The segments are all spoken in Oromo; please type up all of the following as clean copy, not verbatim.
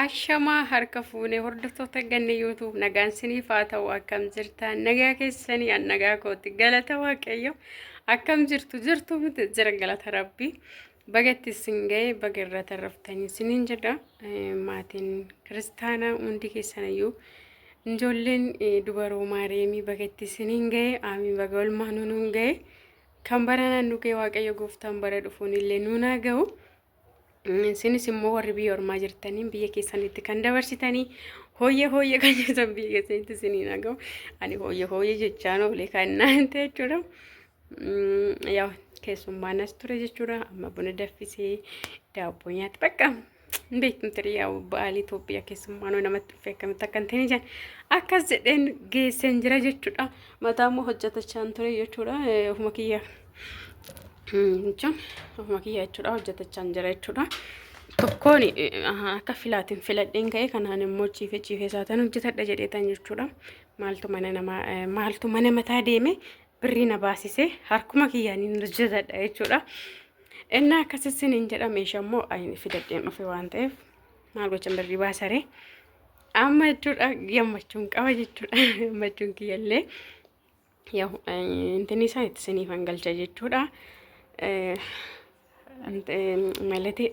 Ashamaa harka fuune hordoftoota ganna YouTube nagaan siniif haa ta'u. Akkam jirtan? Nagaa keessanii? An nagaa kooti, galata Waaqayyo. Akkam jirtu? Jirtu miti? Jira, galata Rabbii. Bagatti isin ga'e, baga irra tarraftanii isiniin jedha. Maatiin kiristaanaa hundi keessaniyyuu, ijoolleen dubaroo Maariyaamii, bagatti isiniin ga'e. Aamiin, baga olmaa nuun ga'e. Kan baranaan nu ga'e Waaqayyo gooftaan bara dhufuun illee nuun haa ga'u. Isinis immoo warri biyya ormaa jirtanii biyya keessanitti kan dabarsitanii hooyyee hooyyee kan jettan biyya keessanitti isiniin haa ga'u. Ani hooyyee hooyyee jechaan oolee kan naan ta'e jechuudha. Yaa, keessummaan as ture jechuudha. Amma buna danfisee daabboo nyaata bakka hin beektu ture. Yaa, ba'aalii Itoophiyaa keessummaan namatti dhufe akkamitti akka hin ta'in ijaan akkas jedheen geesseen jira jechuudha. Mataa immoo hojjetachaan ture jechuudha. Ofuma kiyya jechuun ofuma kiyya jechuudha, hojjetachaan jira jechuudha. Tokkoon akka filaatiin filadheen ka'e, kanaan immoo ciifee ciifee isaataan hojjetadha jedheetan jechuudha. Maaltu mana namaa, maaltu mana mataa deeme birrii na baasise, harkuma kiyyaan hojjetadha jechuudha. Inni akkasittiin hin jedha. Meeshaa immoo fidadheen dhufe waan ta'eef maal gochan birrii baasaree amma jechuudha. Gammachuun qaba jechuudha. Gammachuun kiyyallee intinni isaa itti siniifan galcha jechuudha. Malatee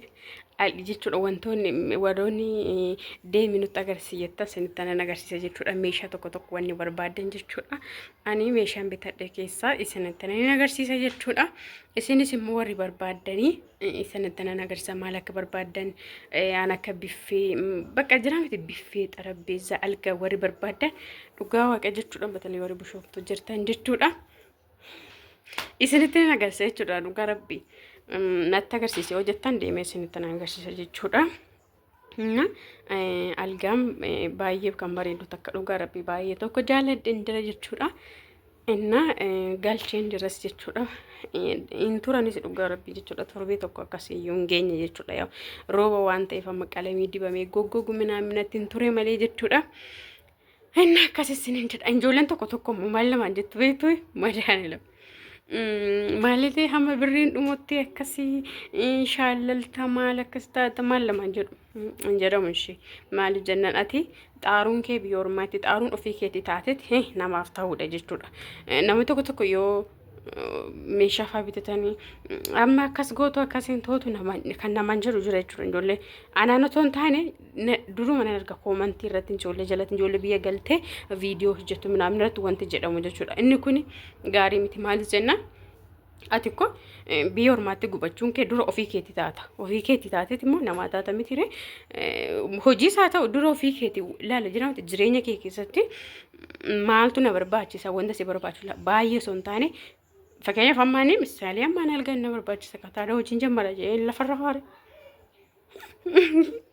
jechuudha, wantoonni wadoonni deemi nutti agarsiisa jettan sinitti anan agarsiisa jechuudha. Meeshaa tokko tokko wanni barbaadan jechuudha. Ani meeshaan bitadhe keessaa isinitti nan agarsiisa jechuudha. Isinis immoo warri barbaaddanii isinitti nan agarsiisa, maal akka barbaaddan. An akka biffee bakka jira miti, biffee, xarabbeessaa, algaa warri barbaaddan, dhugaa Waaqa jechuudha. Batalee warri Bishooftuu jirtan jechuudha. Isinitti nan agarsiisa jechuudha, dhugaa Rabbi. Natti agarsiise yoo jettan deemee isinitti nan agarsiisa jechuudha. Algaan baay'ee kan bareedu takka, dhugaa Rabbi, baay'ee tokko jaaladheen jira jechuudha. Inna galcheen jiras jechuudha. Hin turanis, dhugaa Rabbi jechuudha. Torbee tokko akkasiyyuu hin geenye jechuudha. Rooba waan ta'eef amma qalamii dibamee goggogu minaaminatti hin ture malee jechuudha. Inni akkas isiniin jedha. Ijoolleen tokko tokko immoo maal namaan jettu beektu? Madaanilam. Maaliif hamma birriin dhumutti akkasii shaallalta, maal akkas taata, maal namaan jedhu hin jedhamu ishee. Maaliif jennaan, ati xaaruun kee biyya ormaatti xaaruun ofii keetii taatetti namaaf ta'uudha jechuudha. Namni tokko tokko yoo meeshaa fa'aa bitatanii amma akkas gootu, akkas hin tootu kan namaan jedhu jira jechuudha. Ijoollee anaan otoo hin taane duruma nan arga koomantii irratti, ijoollee jalatti, ijoollee biyya galtee viidiyoo hojjettu minaamin irratti wanti jedhamu jechuudha. Inni kun gaarii miti. Maaliif jennaan, ati ko biyya ormaatti gubachuun kee dura ofii keetii taata. Ofii keetii taateeti immoo namaa taata miti ree? Hojiis haa ta'u, dura ofii keetii ilaala jira. Jireenya kee keessatti maaltu na barbaachisa, wanta si barbaachisu baay'ee osoo hin taane. Fakkeenyaaf ammaanii misaalee ammaan algaan na barbaachisa kataadha, hojiin jammara jedhee lafarra faare.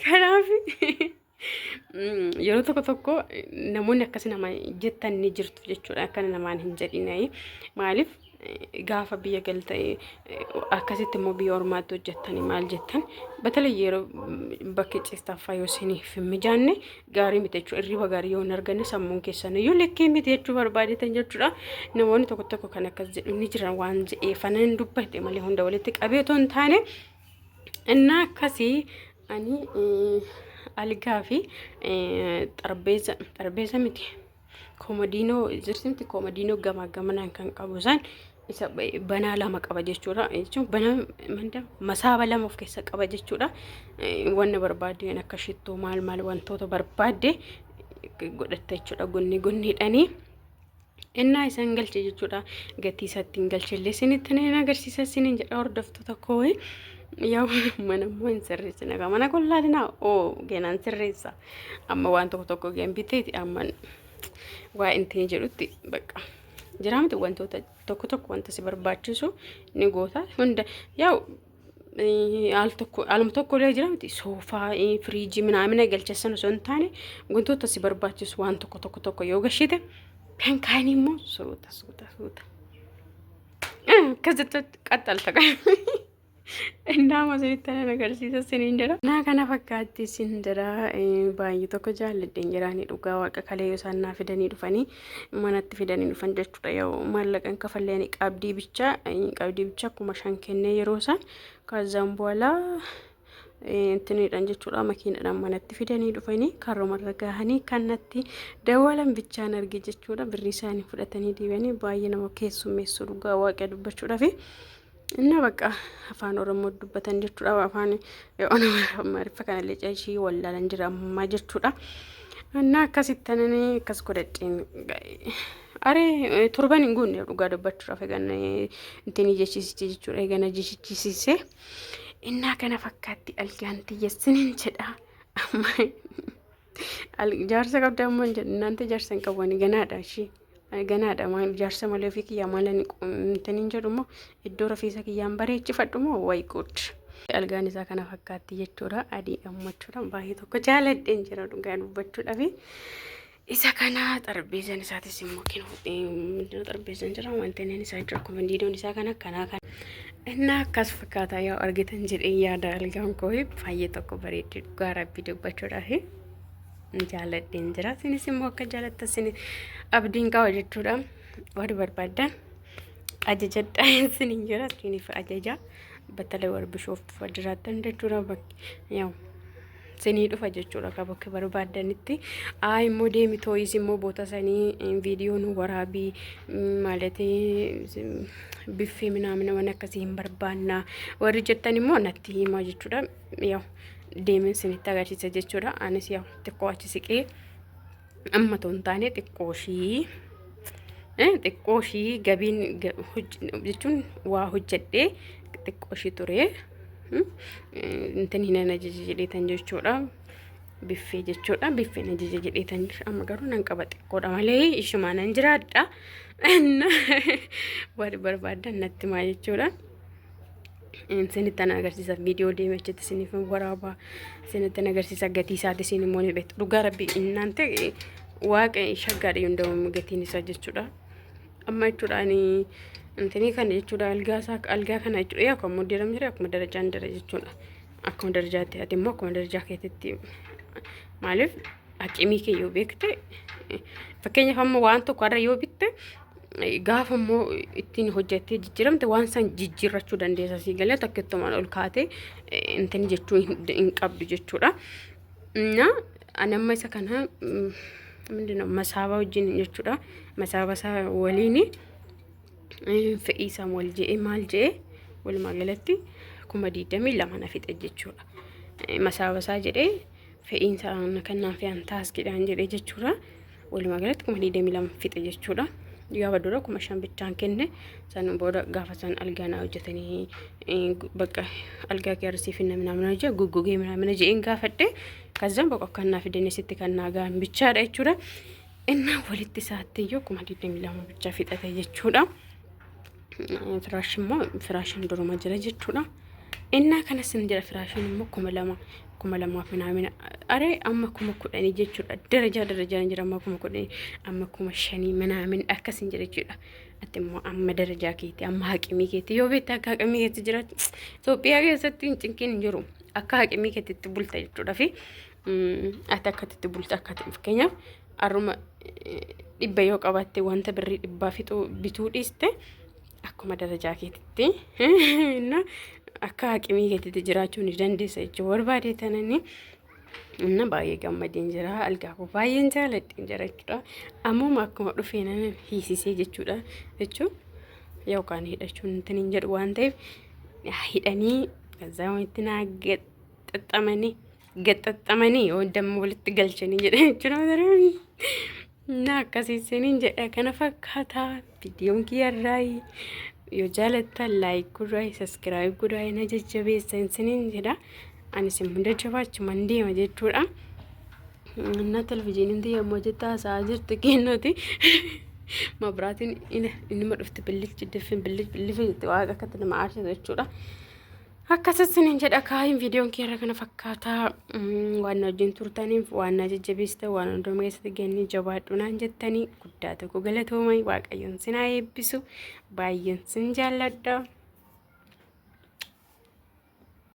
Kanaaf yeroo tokko tokko namoonni akkas nama jettan ni jirtu jechuudha. Akkana namaan hin jedhina. Maaliif gaafa biyya galta akkasitti immoo biyya ormaatti hojjettanii maal jettan, batalee yeroo bakki ciistaaffaa yoo isiniif hin mijaanne gaarii miti jechuudha. Hirriba gaarii yoo hin arganne sammuun keessan iyyuu likkii miti jechuu barbaadetan jechuudha. Namoonni tokko tokko kan akkas jedhu ni jiran waan je'eefanan dubbate malee hunda walitti qabee otoo hin taane. Innaa akkasii ani algaa fi xarbeeza, xarbeeza miti, koomodiinoo jirti miti, koomodiinoo gamaa gamanaan kan qabu isaan isa banaa lama qaba jechuudha. Jechuun banaa manda masaaba lama of keessa qaba jechuudha. Wanna barbaadde akka shittoo maal maal wantoota barbaadde godhatta jechuudha, gonni gonniidhanii. Innaa isaan galche jechuudha. Gatii isaatti hin galchillee isinitti ni agarsiisa isiniin jedha, hordoftoota koo. Yaa, mana immoo hin sirreessina. Mana kun laalinaa oo geenaan sirreessa. Amma waan tokko tokko geen biteeti, amma waa intiin jedhutti bakka jira miti, wantoota tokko tokko wanta si barbaachisu ni goota hunda. Yaa, al tokko aluma tokko illee jira miti, soofaa, firiijii minaamina galchessan osoo hin taane, wantoota si barbaachisu waan tokko tokko tokko yoo gashite, kan kaanii immoo suuta suuta suuta akkas jettatti qaxxalta. Indaama isinitti nan agarsiisa isiniin jedha. Naa kana fakkaatti isin jedha. Baay'ee tokko jaalladheen jiraani, dhugaa Waaqa. Kalee yoo isaan naa fidanii dhufanii, manatti fidanii dhufan jechuudha. Yoo maallaqan kafallee ani qabdii bichaa 5,000 kennee yeroo isaan ከዛም በኋላ Intiniidhaan jechuudha, makiinadhaan manatti fidanii dhufanii karrumarra gahanii kan natti dawwalan bichaan arge jechuudha. Birrii isaanii fudhatanii deebi'anii baay'ee nama keessummeessu dhugaa waaqa dubbachuudhaaf. Inna bakka afaan Oromoo dubbatan jechuudha. Afaan Amaariffa kanallee ceeshii wallaalan jira ammaa jechuudha. Inna akkasitti akkas godhadheen aree torban hin guunne dhugaa dubbachuudhaaf egan intinii jechisiise jechuudha. Egan jechisiise. Innaa kana fakkaatti algaan tiyyessinin jedha. Amma jaarsa qabda ammoo hin jedhu. Naanta jaarsa hin qabu, ani ganaadha ishee. Ganaadha, maal jaarsa malee ofii kiyyaa maal ani intiniin jedhu immoo iddoo rafiisa kiyyaan bareechifadhu moo way good. Algaan isaa kana fakkaatti jechuudha. Adii gammachuudha. Baay'ee tokko jaaladheen jira dhugaa dubbachuudhaaf. Isa kana xarbeezaan isaatis immoo kennu xarbeezaan jira, wanti inni isaa jira, komandiidoon isaa kana kanaa kana. Innaa akkas fakkaata yoo argitan jedhee yaada. Algaan koo baay'ee tokko bareeddi dhugaa rabbii dubbachuudhaaf. Jaaladheen jira. Isinis immoo akka jaalattan isin abdiin qaba jechuudha. Warri barbaaddan ajajadha isiniin jira. Isiniif ajaja. Battalee warri Bishooftuu jiraattan jechuudha. Yaa'u isinii dhufa jechuudha akka bakka barbaaddanitti. Aa immoo deemi tooyis immoo boota sanii viidiyoo nu waraabii maalatee biffee minaamina waan akkasii hin barbaanna warri jettan immoo natti himaa jechuudha. Yaa'u deemeen isinitti agarsiisa jechuudha. Anis yaa'u xiqqoo achi siqee amma otoo hin taane xiqqoo ishii gabiin jechuun waa hojjedhee xiqqoo ishii ture. Intin hin ajaja jedheetan jechuudha. Biffee jechuudha. Biffeen ajaja jedheetan amma garuu nan qaba, xiqqoodha malee ishumaa nan jiraadha. Warri barbaadan natti himaa jechuudha. Isinitti agarsiisa, viidiyoo deeme achitti isiniif waraabaa isinitti agarsiisa. Gatii isaati isin immoo ni beektu. Dhugaa rabbii innaan ta'e waaqa shaggaadha hundaa'u gatiin isaa jechuudha. Amma jechuudha ani intinii kana jechuudha, algaa isaa, algaa kana jechuudha, yaa akkuma deeram jira, akkuma darajaan jira jechuudha. Akkuma darajaatti ati immoo akkuma darajaa keetitti, maaliif haqimii kee yoo beekte, fakkeenyaaf amma waan tokko har'a yoo bitte, gaafa immoo ittiin hojjettee jijjiiramte waan san jijjiirrachuu dandeessa. Sii galee takkittumaan ol kaatee intini jechuu hin qabdu jechuudha. Na ani amma isa kana ምንድነው masaaba wajjin jechuudha. Masaaba isaa waliin fe'ii isaa wal je'ee maal je'ee walumaa galatti 22,000 na fixe jechuudha. Masaaba isaa jedhee fe'iin isaa kan naaf fe'an taaskiidhaan jedhee jechuudha. Walumaa galatti 22,000 fixe jechuudha. Gaafa dura 5,000 bichaan kenne. San booda gaafa san algaa naa hojjetanii bakka algaa kee arsiif minamina hojje goggogee minamina je'een gaafadhe. Kazzaan boqa kan naa fidanii sitti kan naa gahan bichaadha jechuudha. Innaa walitti isaatti iyyuu 22,000 bichaa fixate jechuudha. Firaash immoo firaashiin duruma jira jechuudha. Innaa kanas hin jira, firaashiin immoo 2,000, 2,000 finaamina aree amma 10,000 jechuudha. Darajaa darajaan jira, amma 10,000, amma 5,000 minaamin akkas hin jira jechuudha. Ati immoo amma darajaa keetii, amma haqimii keetii yoo beekte, akka haqimii keetti jiraatu Itoophiyaa keessatti hin cinqiin hin jiru. Akka haqimii keetitti bulta jechuudha fi ati akkatitti bulta. Akka fakkeenyaaf har'uma 100 yoo qabaatte, wanta birrii 100 fixuu bituu dhiiste, akkuma darajaa keetitti akka haqimii keetitti jiraachuu ni dandeessa jechuudha barbaade tananii. Inna baay'ee gammadeen jira. Algaa koo baay'een jaaladheen jira jechuudha. Ammuma akkuma dhufee nan hiisisee jechuudha. Jechuun yookaan hidhachuun hin jedhu waan ta'eef hidhanii ከዛ itti naa gaxaxamanii gaxaxamanii yoo damma walitti galchanii jedhe jechuudha. Na akkasiisiniin jedha, kana fakkaataa viidiyoon kiyyarraa. Yoo jaalattan like godhaa, subscribe godhaa, na jajjabeessa isiniin jedha. Anis immoo jajjabaachuman deema jechuudha. እና televizyiiniin tiyya immoo jetta haasa'aa jirti kennooti. Mabraatiin inuma dhufti, billichi diffin billich billifi jetti, waaqa akkatti nama aarsitu jechuudha. Akkasisiniin jedha kaayin, viidiyoon keerra kana fakkaataa. Waan na wajjin turtaniif, waan na jajjabeessitan, waan hundumaa keessatti gannii jabaadhu naan jettanii guddaa tokko galatoomai. Waaqayyoon sinaa eebbisu, baay'een sin jaalladha.